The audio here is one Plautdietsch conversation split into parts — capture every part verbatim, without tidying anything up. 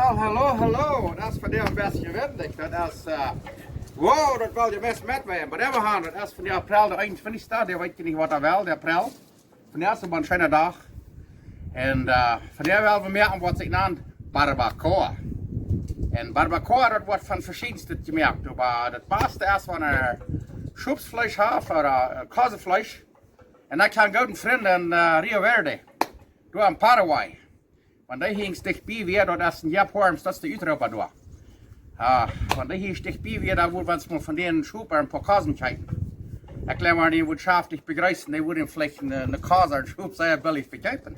Well, hallo, hallo. Daut es vondoag een bät windich. Daut es, äh, wow, daut well je best met weeten. Oba wie haben, daut es vondoag April de eenuntwintichste. Dee weet je nich waut hee well, de April. Vondoag es een scheener Dach. Un, äh, vondoag well wie moaken waut sikj nant barbacoa. Un barbacoa, daut woat von veschiedenstet jemoakt. Oba daut baste es, wan eena Schopsfleesch haft ooda, äh, Kosefleesch. Un ekj hab eenen gooden Frint en, äh, Rio Verde. Doa en Paraguay. Wan dee hia dicht bie wia, daut es een Jap Horms, daut es de Utrupa doa. Ah, wan dee hia dicht bie wia, dan wudd wie ons mol von dän Schop een poa Kosen kjeepen. Ekj jleew, wie wudden am schaftich bejreessen, dee wudd veleicht een, een Kos ooda een Schop sea billich vekjeepen.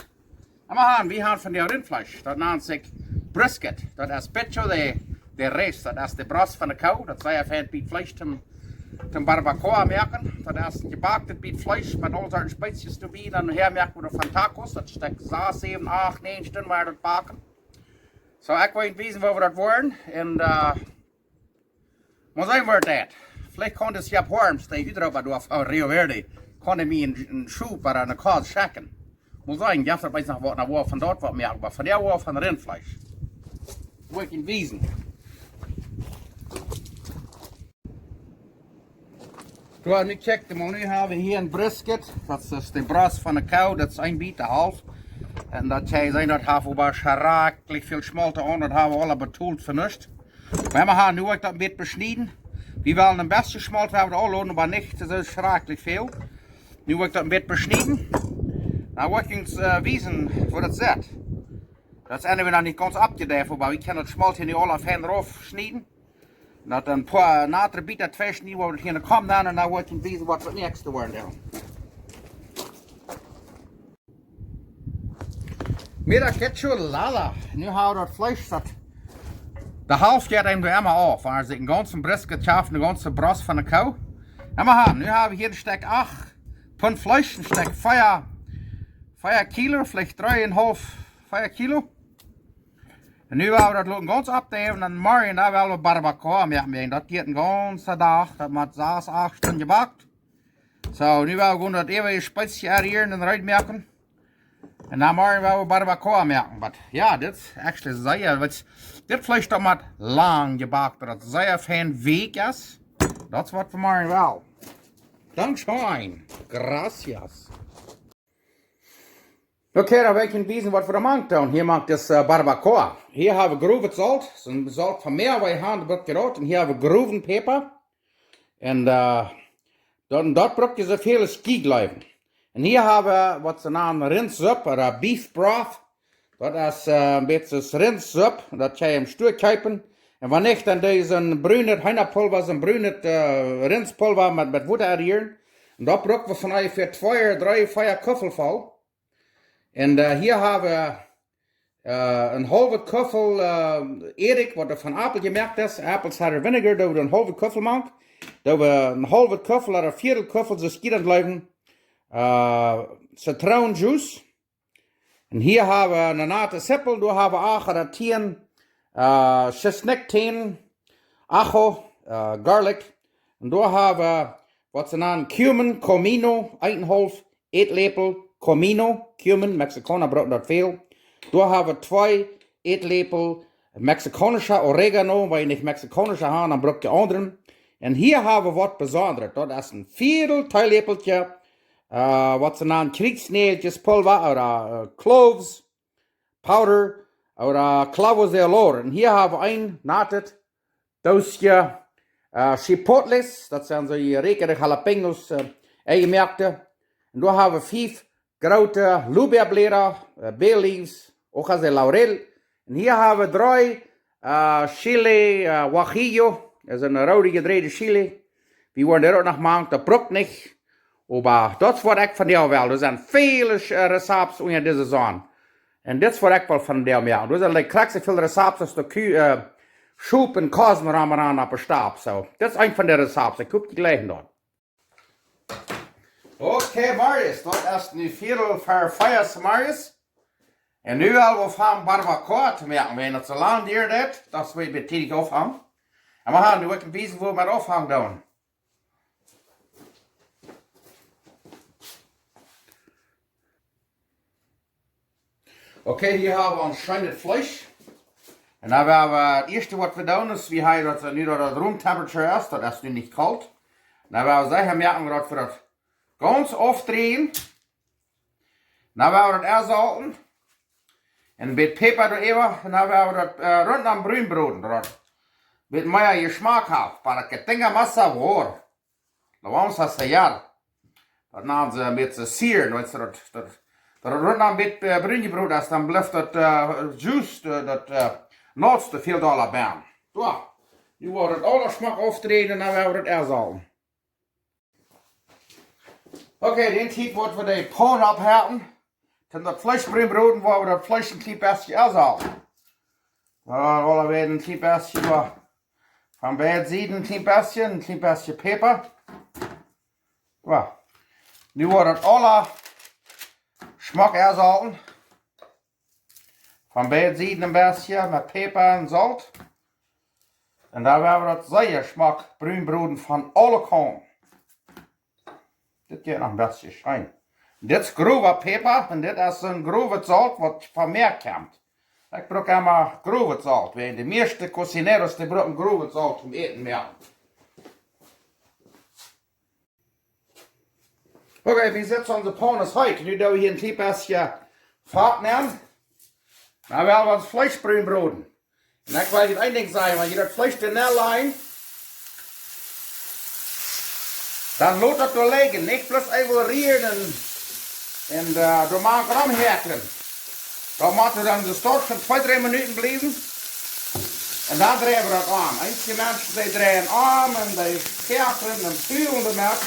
Oba wie haben, wie haben vondoag Rintfleesch, daut nant sikj brisket, daut es pecho de, de res, daut es de Brost von de Koo, daut es sea fein bät Fleesch toom toom barbacoa moaken. Daut es een jebacktet bät Fleesch met aule Sorten Spezies doabie. Dan nohäa moak wie doavon Tacos. Daut steit sas, säwen, acht, näajen Stunden woat daut jebacken. Soo, ekj well junt wiesen, woo wie daut woaren. Un, äh, mol seenen, woo daut jeit. Veleicht kaun dis Jap Horms, dee Utrupa doa von Rio Verde, kaun hee mie een, een Schop ooda een Kos schekjen. Mol seenen, jeft daut noch waut, noch waut von daut waut mea, oba vondoag woa wie von Rintfleesch. Well ekj junt wiesen. Soo, nu kjikjt mol, nu haben wie hia een brisket. Daut es de Brost von de Koo, daut es een bät haulf. Un daut jie seenen, daut haft oba schrakjlich väl Schmolt aun, daut haben wie aul betolt fa nuscht. Oba wie haben, nu woa ekj daut een bät beschnieden. Wie wellen een bät Schmolt haben, aul, oba nich soo schrakjlich väl. Nu woa ekj daut een bät beschnieden. Dan woa ekj junt, äh, wiesen, woo daut sitt. Daut es eenje noch nich gaunz oppjedeift, oba wie kjennen daut Schmolt hia nu aul fein rauf schnieden. Daut een poa natre Bieta tweschnieden, woo wie hia komen dan, un dan woa ekj junt wiesen, waut wie daut näakjste woaren doonen. Mira, qué chulada. Nu haben wie daut Fleesch, daut, de Halft jeit eenem emma auf. Wan eena sikj een gaunzen brisket kjeeft, de gaunze Brost von de Koo. Oba wie haben, nu haben wie hia een Stekj acht Punt Fleesch, een Stekj vea, vea Kilo, veleicht dree un haulf, vea Kilo. Un nu woa wie daut loten gaunz oppdeiwen un morjen, dan woa wie barbacoa moaken. Daut jeit een gaunzen Dach, daut mott sas, acht Stunden jebackt. Soo, nu woa wie daut äwa Spezies aunrieren un reed moaken. Un dan morjen woa wie barbacoa moaken. Oba jo, dit es actually sea, waut, dit Fleesch daut mott lang jebackt, daut sea fein weekj es. Daut es waut wie morjen wellen. Dankscheen. Gracias. Okay, dan well ekj junt wiesen, waut wie doa mank doonen. Hia mank es, äh, barbacoa. Hia haben wie grovet Solt, soon Solt von mea, waut wie haben, daut woat jeroden. Un hia haben wie groven Päpa. Un, äh, daut, daut bruck jie soo väl aus jie jleewen. Un hia haben wie, waut see nanen, Rintsupp ooda beef broth. Daut es, äh, een bät Rintsupp, daut jie em Stua kjeepen. Un wan nich, dan doo jie soon brunet Heenapulva, soon brunet, äh, Rintspulva met, met Wota aunrieren. Un daut bruck wie onjefäa twee, dree, vea Kuffel voll. Un, äh, hia haben wie, äh, een haulwe Kuffel, äh, Ädikj, waut von Aupel jemoakt es. Apple cider vinegar, doa haben wie een haulwe Kuffel mank. Doa haben wie een haulwe Kuffel ooda een Viedel Kuffel, soo aus jie daut jleewen, äh, Zitroonenjuice. Un hia haben wie eene nate Zippel, doa haben wie acht ooda tieen, äh, Schisnikjtänen, Ajo, äh, Garlic. Un doa haben wie, waut see nanen, cumin, comino, eenenhaulf Ätläpel comino, cumin, Mexikauna brucken daut väl. Doa haben wie twee Ätläpel mexikaunischa Oregano, wan jie nich mexikaunischa haben, dan bruck jie aundren. Un hia haben wie waut Besondret. Daut es een Viedel Teeläpelkje, äh, waut see nanen Kjrietsnäajelkjespulva ooda, äh, cloves powder ooda clavos de olor. Un hia haben wie een natet Dooskje, äh, Chipotles, daut sent soo jeräakjade Jalapeños, äh, enjemoakte. Un doa haben wie fief groote Lubia-Bläda, äh, bay leaves, hojas de laurel. Un hia haben wie dree, äh, Chile, äh, guajillo, daut es een roode jedräajde Chile. Wie woaren dee uk noch mank, daut bruck nich. Oba daut es waut ekj vondoag well. Doa sent väle, äh, Rezepten unja dise Sonn. Un dit es waut ekj well vondoag moaken. Doa sent, like, krakjt soo väl Rezepten aus doa Kju-, äh, Schop un Kosen rom un rom opp de Stap. Soo, dit es eent von de Rezepten. Ekj hop, jie jlikjen daut. Okay, Marius, daut es nu Viedel ver fief, Marius. Un nu well wie aunfangen barbacoa to moaken. Wan daut soo lang diet, daut, daut wie bie tiedich aunfangen. Un wie gonen nu uk wiesen, woo wie met aunfangen doonen. Okay, hia haben wie ons scheenet Fleesch. Un dan woa wie, daut ieeschte waut wie doonen es, wie haben daut nu daut daut room temperature es, daut es nu nich kolt. Dan woa wie secha moaken daut wie daut gaunz aufdreien. Dan woa wie daut ensolten. Un een bät Päpa doaräwa. Un dan woa wie daut, äh, runtom brun broden, daut daut een bät mea Jeschmack haft. Para que tenga más sabor. Lo vamos a sellar. Daut nanen see een bät sieren, weetst du, daut, daut, daut daut runtom een bät, äh, brun jebroden es, dan blift daut, äh, juice, äh, daut, äh, Nots väl dolla bennen. Soo, nu woa wie daut aules schmock aufdreien un dan woa wie daut ensolten. Okay, dee Tiet woa wie de Paun oppheeten. Toom daut Fleesch brun broden, woa wie daut Fleesch een kjlien bät ensolten. Doa woa wie een kjlien bät, von beid Sieden een kjlien bät, een kjlien bät Päpa. Soo. Nu woa wie daut aules schmock ensolten. Von beid Sieden een bät met Päpa un Solt. Un dan woa wie daut secha schmock brun broden von aule Kaunten. Dit jeit noch een bät scheen. Dit es growa Päpa un dit es een growet Solt waut von Mäa kjemt. Ekj bruck emma growet Solt, wiels de mieeschte cocineros dee brucken growet Solt toom Äten moaken. Okay, wie seenen, onse Paun es heet. Nu doo wie hia een kjlien bät Fat nämen. Dan woa wie daut Fleesch brun broden. Un ekj well junt een Dinkj sajen, wan jie daut Fleesch doa nenlajen, dan lot daut doa lijen, nich bloos eemol rieren un, un, äh, doa mau romhäakjren. Daut mott dan soo stell von twee, dree Minuten bliewen. Un dan dreien wie daut om. Eenje Menschen dee dreien om un dee häakjren un pulen doamet.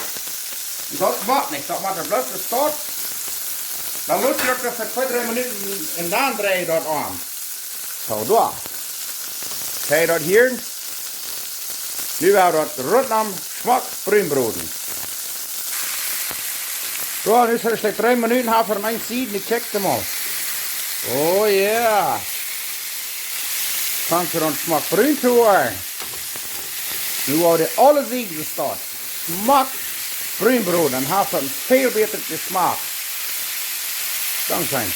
Un daut mott nich, daut mott bloos soo stell. Dan lot daut fa twee, dree Minuten un dan drei daut om. Soo, doa. Kjikj daut hia. Nu woa wie daut runtom schmock brun broden. Soo, nu es daut schlajcht dree Minuten, haft et aun eene Sied, nu kjikj mol. Oh yeah. Fangt et aun schmock brun to woaren. Nu woa wie aule Sieden soo schmock brun broden, dan haft et een väl bätren Jeschmack. Dankscheen.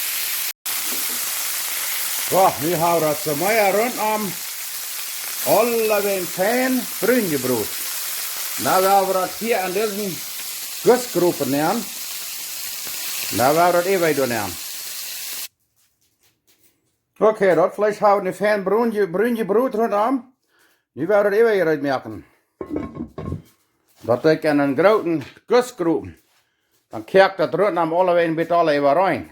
Soo, nu hab wie daut soo mea runtom aulawäajen fein brun jebroden. Nu woa wie daut hia aun dise Gussgropen nämen. Nu woa wie daut äwa doa nämen. Okay, daut Fleesch hab wie nu fein brun je-, brun jebroden runtom. Nu woa wie daut äwa hia rut moaken. Daut ekj en een grooten Gussgropen. Dan kjikj daut runtom aulawäajen bie aule äwa rein.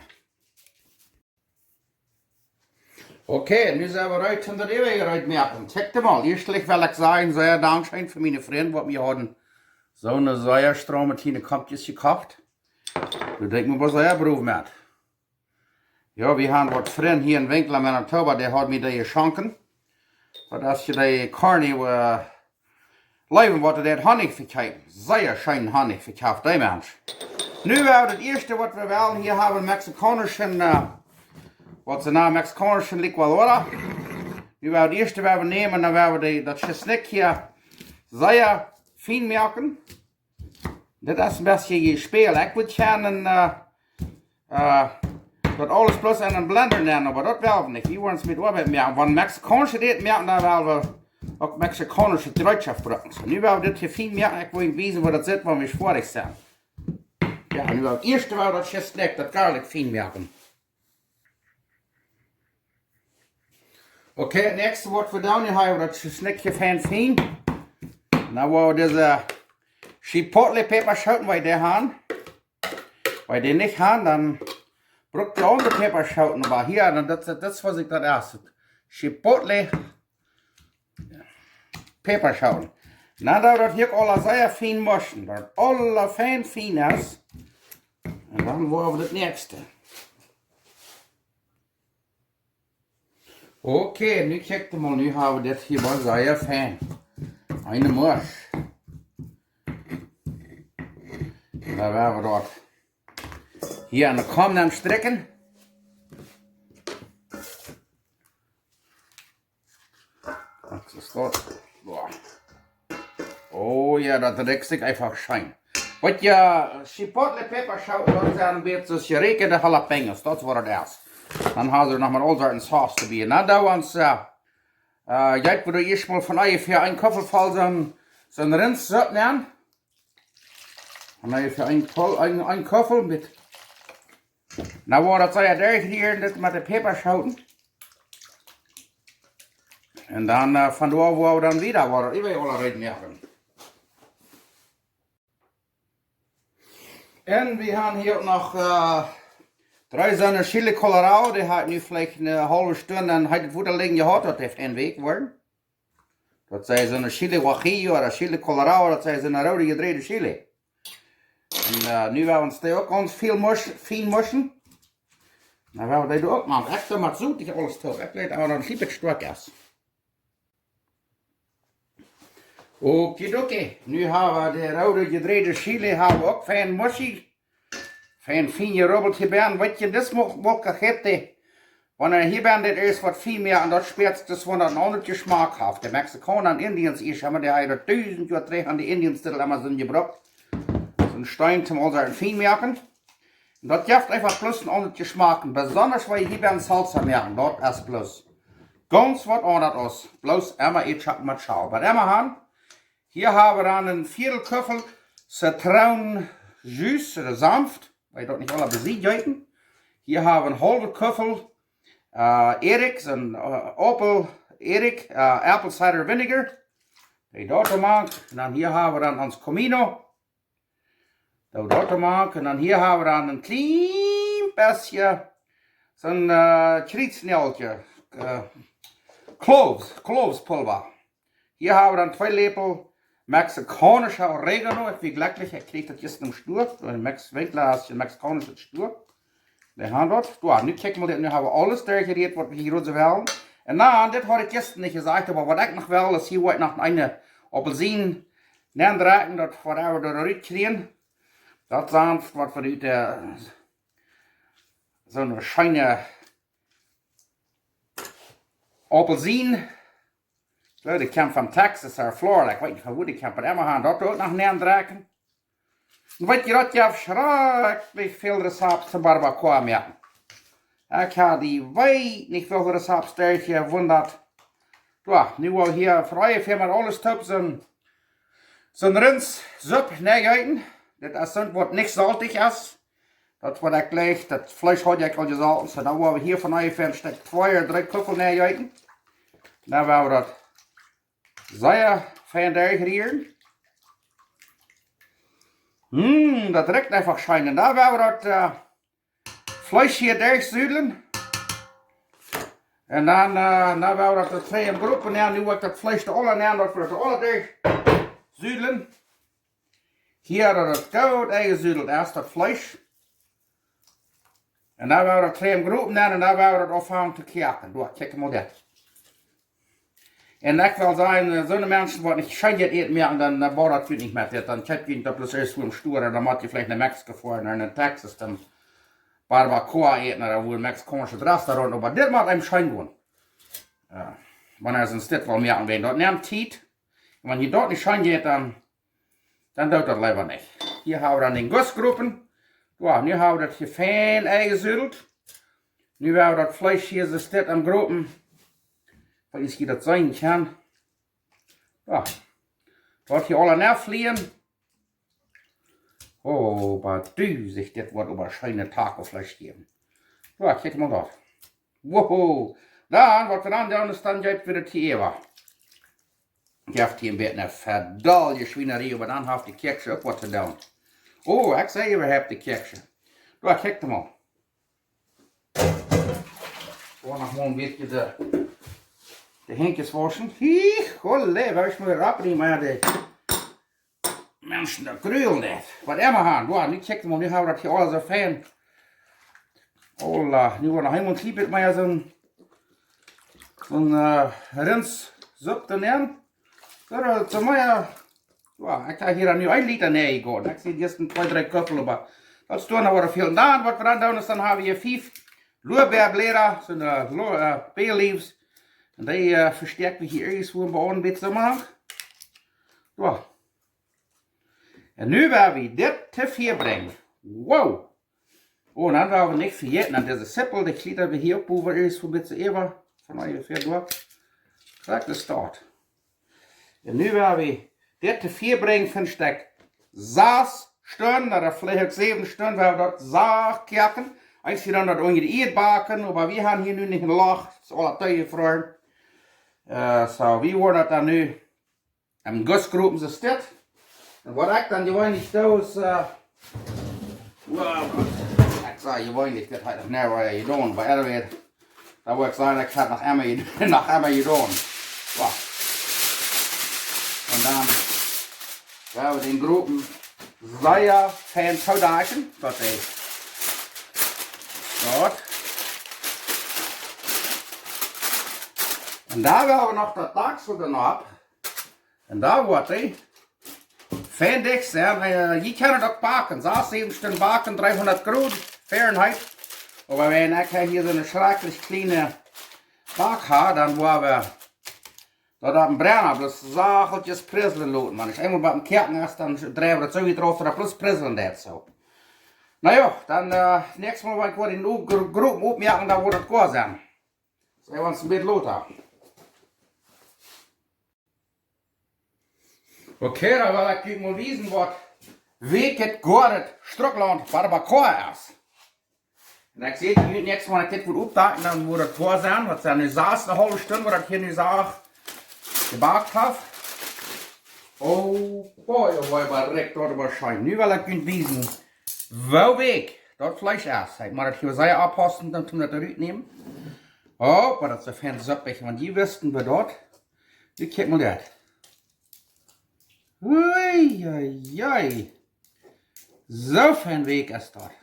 Okay, nu sent wie reed om daut äwa hia rut moaken. Kjikj mol, ieeschtlich well ekj sajen, sea dankscheen fa miene Frind, waut mie hauden soone sea strome kjliene Kompkjes jekoft. Doa denkj mie oba sea brow met. Jo, wie haben waut Frind hia en Winkler, Manitoba, dee haud mie dee jeschonken. Daut es je dee Corny, äh, Leewen, waut dee Honnich vekjeepen. Sea scheenen Honnich vekjeept, dee Mensch. Nu woa wie daut ieeschte waut wie wellen hia haben, mexikaunischen, äh, waut see nanen mexikaunischen licuadora. Nu woa wie daut ieeschte woa wie nämen, dan woa wie dee, daut Schisnikj hia sea fien moaken. Dit es een bät jespält. Ekj wudd jieren, äh, äh, daut aules bloos en een Blender nämen, oba daut well wie nich. Wie wellen et met Oabeit moaken. Wan mexikaunsche Äten moaken, dan well wie uk mexikaunsche Jereetschoft brucken. Soo, nu woa wie dit hia fien moaken. Ekj well junt wiesen, woo daut sitt, wan wie foadich sent. Jo, nu woa wie ieescht woa wie daut Schisnikj, daut garlic fien moaken. Okay, daut näakjste waut wie doonen, nu hab wie daut Schisnikj fein fien. Nu woa wie dise Chipotle Päpaschoten, wan jie dee haben. Wan jie dee nich haben, dan bruckt jie aundre Päpaschoten, oba hia, dan daut, daut es waut ekj daut ieescht. Chipotle Päpaschoten. Nu, daut daut hia aules sea fien muschen, daut aules fein fien es. Un dan woa wie daut näakjste. Okay, nu kjikj mol, nu hab wie dit hia mol sea fein. Eene Musch. Dan woa wie daut hia aun de Kom nenn strikjen. Daut es daut. Boah. Oh jo, daut rikjt sikj eefach scheen. Waut jo, Chipotle Päpaschoten, daut sent een bät soo aus jeräakjende Jalapeños, daut es waut daut es. Dan haben wie noch mau aul soone Sauce doabie. Nu, daut wie ons, äh, Äh, jeit wie doa ieescht mol von onjefäa een Kuffel voll soon, soon Rintssupp nenn. Von onjefäa een Kuffel, een, een Kuffel met. Nu woa wie daut sea derchrieren, dit met de Päpaschooten. Un dan, äh, von doa woa wie dan wieda, woa wie äwa aule reed moaken. Un wie haben hia uk noch, äh, dree soone Chile Colorado, dee hab ekj nu veleicht eene haulwe Stund en heet Wota lijen jehaut, daut dee fein weekj woaren. Daut sent soone Chile Guajillo ooda Chile Colorado, daut sent soone roode jedräajde Chile. Un, äh, nu woa wie ons dee uk gaunz fien musch-, fien muschen. Dan woa wie dee uk moaken. Ekj doo mau soo, daut aules toop. Ekj weet oba daut et stoakj es. Okidoki, nu hab wie de roode jedräajde Chile, hab wie uk fein muschi, fein fien jerubbelt hia benn. Weetst, dis Mol-, Molkajete, wan wie hia benn dit ieescht waut fien moaken, daut spieet sikj, daut woat een aundren Jeschmack haben. De Mexikauna un Indians, ekj hab dee aul dusent Joa trigj aun de Indians, dee haben emma soon jebrukt, soon Steen toom aulsoo fien moaken. Un daut jeft eefach bloos een aundren Jeschmack. Besonda wan jie hia benn Salsa moaken, daut es bloos gaunz waut aundret aus bloos emma Ätschappen met Schal. Oba emma han, hia hab wie dan een Viedel Kuffel Zitroonenjus, de Saft, wiels daut nich aula besied jeeten. Hia hab wie een haulwe Kuffel, äh, Edik, soon, äh, Aupel Edik, äh, apple cider vinegar. Dee doa to moaken. Un dan hia hab wie dan ons Comino. Doo daut doa moaken. Un dan hia hab wie dan een kjlien bät soon, äh, Kjrietsnäajelkje, äh, Cloves, Cloves Pulva. Hia hab wie dan twee Läpel mexikaunischa Oregano. Ekj sie jlekjlich, ekj kjrieech daut jistren em Stua. Een Mex-, Winkler haft een mexikaunischen Stua. Dee haben daut. Jo, nu kjikj mol, nu hab wie aules derchjerieet waut wie hia rut wellen. Un dan, dit haud ekj jistren nich jesajcht, oba waut ekj noch well, es hia woa ekj noch eene Aupelsien nendrekjen, daut woa wie doa rut kjrieen. Daut es waut wie ut de, soone scheene Aupelsien. Ekj jleew, dee kjemt von Texas ooda Florida. Ekj weet nich, von wua dee kjemt, oba emma han, daut uk noch nendrekjen. Un weetst, daut jeft schrakjlich väl Rezepts toom Barbacoa moaken. Ekj hab dee weet nich woo väl Rezepts derchjewundat. Jo, nu woa wie hia fa onjefäa met aules toop soon, soon Rintssupp nenjeeten. Dit es soont waut nich soltich es. Daut woat ekj jlikj, daut Fleesch haud ekj aul jesolten. Soo, dan woa wie hia von onjefäa een Stekj twee ooda dree Kuffel nenjeeten. Dan woa wie daut sea fein derchrieren. Mm, daut rikjt eefach scheen. Un dan woa wie daut, äh, Fleesch hia derchsudlen. Un dan, äh, dan woa wie daut twee en Gruppen, jo, nu woa ekj daut Fleesch doa aula nenn, daut wie daut aula derchsudlen. Hia, daut daut goot enjesudelt es, daut Fleesch. Un dan woa wie daut twee en Gruppen nenn, un dan woa wie daut aunfangen to koaken. Jo, kjikj mol dit. Un ekj well sajen, äh, soone Menschen waut nich scheen jeet Äten moaken, dan, äh, boat daut nich met dit. Dan kjeept jie daut bloos ieescht wua em Stua, dan mott jie veleicht no Mexiko foaren, no Texas, dan Barbacoa äten, ooda wua een mexikaunischet Restaurant, oba dit mott eenem scheen gonen. Jo. Wan eena soont dit well moaken, wan daut nemt Tiet. Un wan jie daut nich scheen jeet, dan dan doot daut leewa nich. Hia hab wie dan dän Guss Gruppen. Jo, nu hab wie daut hia fein enjesudelt. Nu woa wie daut Fleesch hia soo steit aum Gruppen. Wan jie daut seenen kjennen. Jo. Daut hia aula nenn flieen. Oh, oba du, sajch, dit woat oba scheene Tacofleesch jäwen. Jo, kjikj mol doa. Woho. Dan, waut wie dan doonen, es dan jeit wada de Tiewa. Jeft hia een bät eene vedolje Schwienarie, oba dan haft de Kjäakjsche uk waut to doonen. Oh, ekj see, wie haben de Kjäakjsche. Jo, kjikj mol. Woa noch mol een bät de, de Henj wauschen. Hie, holle, woa ekj mie opriemen, jo, de Menschen, daut grult nich. Waut emma han. Jo, nu kjikj mol, nu hab wie daut hia aules soo fein. Hola, nu woat noch eemol een kjlien bät mea soon, soon, äh, Rintssupp doa nenn. Soo, daut es mea, jo, ekj hab hia nu een Lita nenjegoten. Ekj see ieescht twee, dree Kuffel, oba daut es dan noch waut väl. Un dan, waut wie dan doonen, es dan hab wie hia fief Lorbeerbläda, soone, äh, Lor-, äh, bay leaves. Un dee, äh, vestäakj wie hia ieescht, wua wie aunbieden soo mank. Jo. Un nu woa wie dit to Fia brinjen. Wow. Oh, dan woa wie nich vejäten aun dise Sippel, dee kjlieed wie hia opp, wua wie ieescht een bät äwa, von onjefäa doa. Krakjt daut. Un nu woa wie dit to Fia brinjen fa een Stekj sass Stunden, ooda veleicht uk säwen Stunden, woa wie daut sacht koaken. Eent wie dan daut unja de Ieed backen, oba wie haben hia nu nich een Loch, daut es aules toojefroaren. Äh, soo, wie woaren daut dan nu em Gussgropen soo steit. Un waut ekj dan jeweenlich doo es, äh, well, ekj saj jeweenlich, dit hab ekj noch nie jedonen, oba anyway, daut woa ekj sajen, ekj hab noch eemol je-, noch eemol jedonen. Soo. Un dan woa wie dän Gropen sea fein toodakjen, daut hee daut. Un dan woa wie noch daut Dakjsel doaropp. Un dan woat hee fein dicht sennen. Äh, jie kjennen daut uk backen. Sass, säwen Stunden backen, dreehundat Grod Fahrenheit. Oba wan ekj hia soone schrakjlich kjliene Bak hab, dan woa wie daut opp dän Brenna bloos sachtkjes prizzlen loten. Wan daut eemol bie dän Koaken es, dan dreien wie daut soo wiet rauf, daut daut bloos prizzlen deit soo. Na jo, dan, äh, näakjstet Mol, wan ekj woa dän Gro-, Gropen opmoaken, dan woat daut goa sennen. Soo, wan et een bät lota. Okay, dan well ekj junt mol wiesen, waut wieekj et goa daut Strucklaunt Barbacoa es. Un ekj see junt näakjstet Mol, wan ekj dit woa opdakjen, dan woat et goa sennen. Daut sent nu sass un ne haulwe Stund, woat daut hia nu sacht jebackt haft. Oh boy, oh boy, oba rikjt daut oba scheen. Nu well ekj junt wiesen, woo wieekj daut Fleesch es. Ekj mott daut hia sea oppaussen, dan kjemt daut rut nämen. Oh, oba daut es soo fein suppich, wan jie wisten, woo daut. Nu kjikj mol daut. Ui, ui, ui. Soo fein wieekj es daut.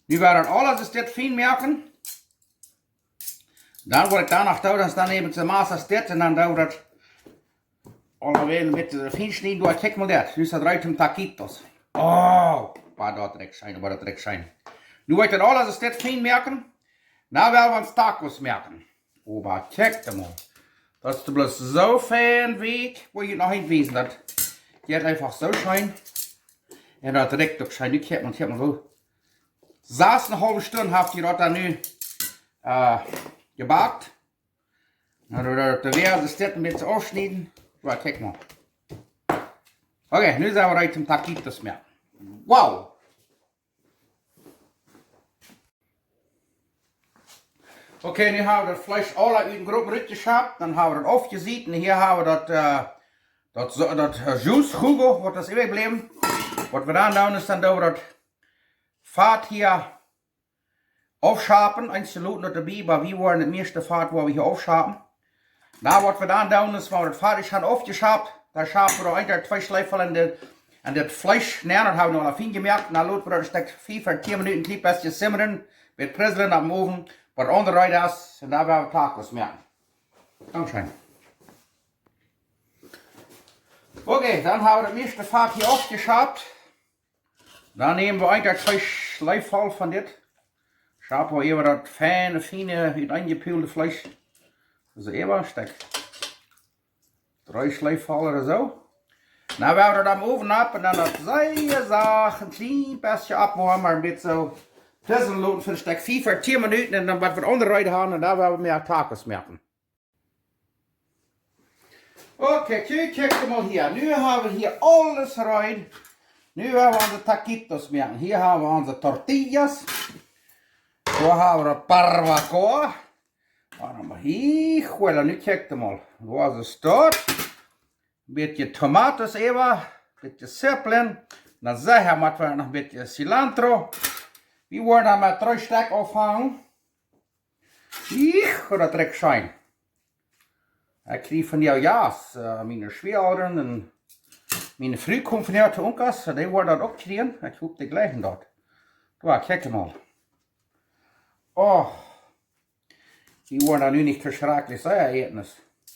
Nu woa wie daut aules soo steit fein moaken. Dan woa ekj doano doo, dan es dan eemol de Massa steit un dan doo wie daut aulawäajen een bät fein schnieden, doa kjikj mol daut. Nu es daut reed toom taquitos. Oh, oba daut rikjt scheen, oba daut rikjt scheen. Nu woa ekj daut aules soo steit fein moaken. Nu woa wie ons Tacos moaken. Oba kjikj mol. Daut es bloos soo fein wieekj, woa ekj junt noch eent wiesen. Daut jeit eefach soo scheen. Un daut rikjt uk scheen. Nu kjikj mol, kjikj mol soo. Sass un ne haulwe Stund haft hee daut dan nu, äh, jebackt. Nu woa wie daut wada soo steit een bät aufschnieden. Soo, kjikj mol. Okay, nu sent wie reed toom taquitos moaken. Wow! Okay, nu hab wie daut Fleesch aula ut dän Gropen rutjeschaft, dan hab wie daut aufjesiet un hia hab wie daut, äh, daut, soo, daut, äh, Juice, Jugo, waut es äwajebläwen. Waut wie dan doonen es, dan doo wie daut Fat hia aufschapen, eent loten daut doabie, oba wie woaren daut mieeschte Fat woa wie hia aufschapen. Na, waut wie dan doonen es, wan wie daut Fat haben aufjeschapt, dan schapen wie doa eent ooda twee Schleefel en de, en daut Fleesch nenn, daut hab wie nu aul fein jemoakt. Dan loten wie daut een Stekj fiew ooda tieen Minuten een kjlien bät simmren, bät prizzlen oppem Owen, waut aundre Rede es, un dan woa wie Tacos moaken. Dankscheen. Okay, dan hab wie daut mieeschte Fat hia aufjeschapt. Dan näm wie eent ooda twee Schleefel von dit. Schap wie äwa daut feine, fiene, utenaundjepulte Fleesch. Soo äwa een Stekj. Dree Schleefel ooda soo. Nu woa wie daut aum Owen opp un dan daut sea sacht een kjlien bät oppwoamen, een bät soo prizzlen loten fa een Stekj fiew ooda tieen Minuten un dan woa wie aundre Rede haben un dan woa wie mea Tacos moaken. Okay, kjikj, kjikj mol hia. Nu hab wie hia aules reed. Nu woa wie onse taquitos moaken. Hia hab wie onse tortillas. Doa hab wie daut barbacoa. Waut hab wie hia? Huela, nu kjikj mol. Waut es daut? Bät Tomaten äwa, bät Zippel. Dan secha mott wie noch bät cilantro. Wie woaren dan met dree Stekj aunfangen. Ekj, daut rikjt scheen. Ekj kjrie von de Jas, äh, miene Schwieaoren un miene Fru kjemt von de Tunkas, dee woaren daut uk kjrieen. Ekj hop, dee jlikjen daut. Doa, kjikj mol. Oh, dee woaren dan nu nich too schrakjlich sea äten.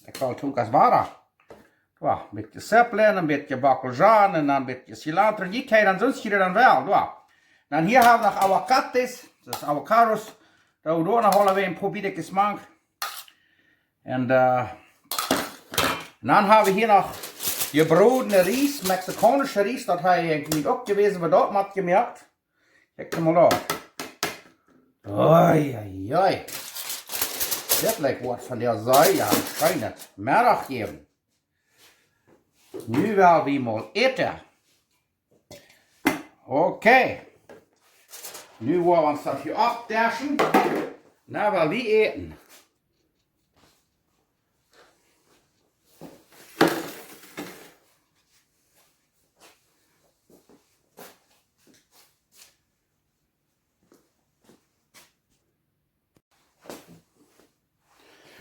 Ekj well Tunkas wada. Doa, bät Zippel, een bät Bockelzhaan un dan bät cilantro. Dee kjenn dan soo kjrieen dan woll, doa. Dan hia hab wie noch Aguacates, daut es Avocados. Doa, doa noch aulawäajen een poa Bietjes mank. Un, äh, dan hab wie hia noch jebrodne Ries, mexikaunsche Ries, daut hab ekj uk jewast, oba daut mott jemoakt. Kjikj mol doa. Oi, oi, oi. Dit lijkt waut von de Seie, ja, schient et Meddach jäwen. Nu well wie mol äten. Okay. Nu woa wie ons daut hia oppdeschen. Nu well wie äten.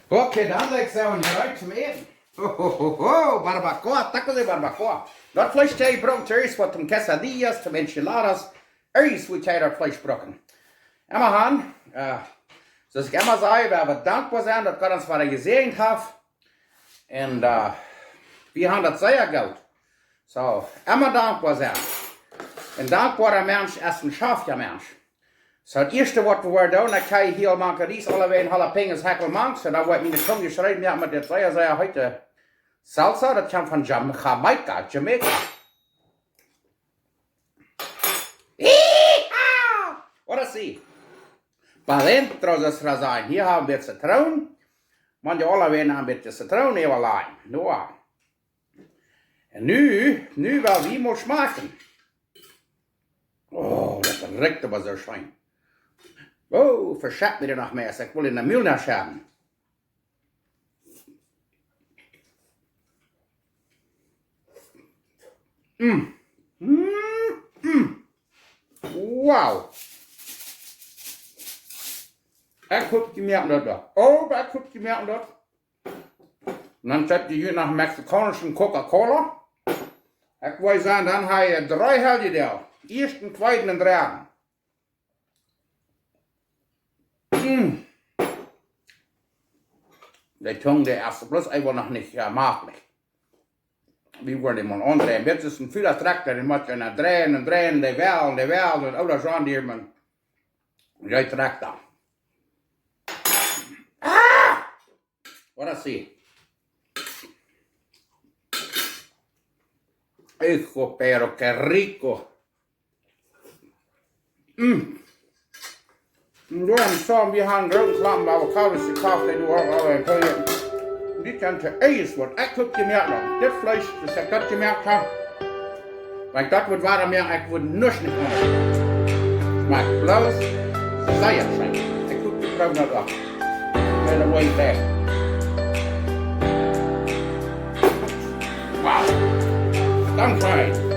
Okay, dan lijkt et ons rut toom Äten. Ho, ho, ho, ho, barbacoa, tacos de barbacoa. Daut Fleesch, dee brukt eascht waut toom quesadillas, toom enchiladas, eascht waut jie daut Fleesch brucken. Emma han, äh, soo aus ekj emma saj, wie haben dankboa sennen, daut Gott ons wada jesäajent haft. Un, äh, wie haben daut sea goot. Soo, emma dankboa sennen. Een dankboara Mensch es een schaftja Mensch. Soo, daut ieeschte waut wie woaren doonen, dan kjrie jie hia mank Ries aulawäajen jalapeños, Heckel mank. Soo, dan woa ekj miene Tung jeschräwen, jo, met dit sea, sea heete Salsa, daut kjemt von Jam-, Jamaica, Jamaica. Yeehaw! Ahora sí. Pa dentro, soo aus wie sajen. Hia haben wie Zitroon. Manche aulawäajen haben wie Zitroon äwalajen. Nu. Un nu, nu well wie mol schmakjen. Oh, daut rikjt oba soo scheen. Oh, veschett mie noch mea, ekj well en de Mul haben. Mm. Mm, mm. Wow. Ekj hop, jie moaken daut doa. Oh, ekj hop, jie moaken daut. Un dan sett ekj hia noch mexikaunischen Coca-Cola. Ekj wull sajen, dan hab ekj dree Heljedoag. Ieeschten, tweeden un dredden. Mm. De Tung, dee es bloos eefach noch nich, jo, maklich. Wie woaren dee mol aundreien. Dit es een Fula Trakta, dee mott je nu dreien un dreien, dee well, dee well, daut ooda John Deere, mau dee Trakta. Ah! Ahora sí. Hijo, pero qué rico. Mm. Un dan soo, wie haben groote Klompen Avocados jekoft, dee du uk aul en Pulje. Dit kjemt to eascht waut ekj hab jemoakt. Dit Fleesch, daut ekj daut jemoakt hab. Wan ekj daut wudd woaren moaken, ekj wudd nuscht nich aundret. Schmakjt bloos sea scheen. Ekj hop, jie proowen daut uk. By the way, back. Wow. Dankscheen.